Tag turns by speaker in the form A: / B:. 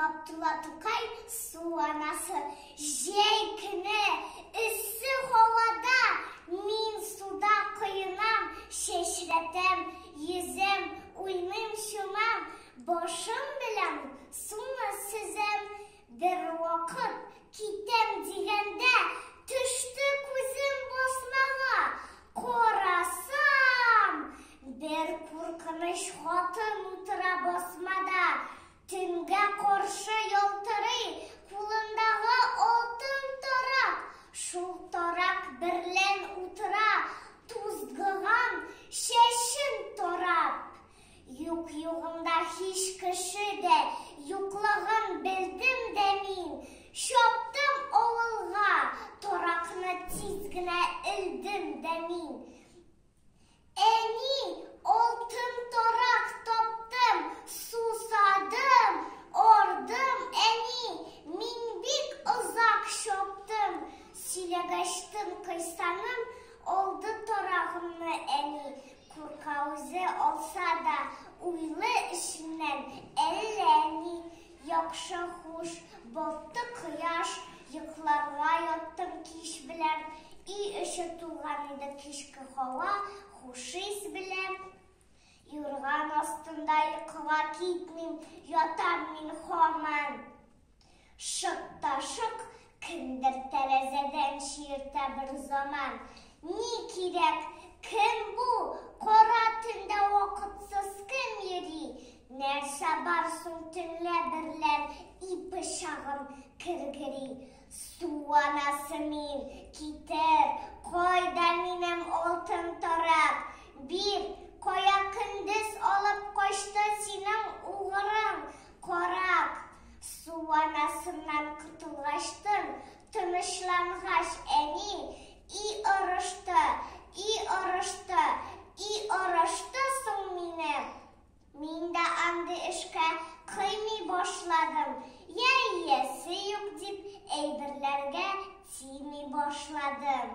A: Габдулла Тукай Су анасы. Җәй көне эссе һавада мин суда коенам, чәчрәтәм, йөзәм, уйныйм, чумам, башым белән суны сөзәм. Бервакыт китәм дигәндә төште күзем басмага. Карасам, бер куркыныч хатын утыра басмада. Төнгә каршы ялтырый кулындагы алтын тарак. Шул тарак берлән утыра тузгыган чәчен тарап. Юк-югында һич кеше дә юклыгын белдем дә мин. Чаптым авылга, таракны тиз генә элдем дә мин. Әни, алтын тарак таптым, сусадым, ардым, әни, мин бик озак чаптым. Сөйләгәчтен кыйсаным, алды тарагымны әни. Курка үзе алса да, уйлы эченнән әллә ни. Яхшы хуш, батты кояш, йокларга яттым кич белән. Өй эче тулган иде кичке һава, хуш ис белән. Юрган астында йокыга китмим, ятам мин һаман. Шык та шык, кемдер тәрәзәдән чиертә бер заман. Ни кирәк, кем бу? Кара төндә вакытсыз кем йөри? Нәрсә бар соң төнлә берлән и пычагым кергери? Су анасы мин, китер, кайда минем алтын тарак? Бир, кая көндез алып качты синең угрың, карак? Су анасыннан котылгачтын, тынычлангач әни, и орышты, и орышты, и орышты соң мине. Мин дә андый эшкә кыймый башладым, я иясе юк дип, әйберләргә тими башладым.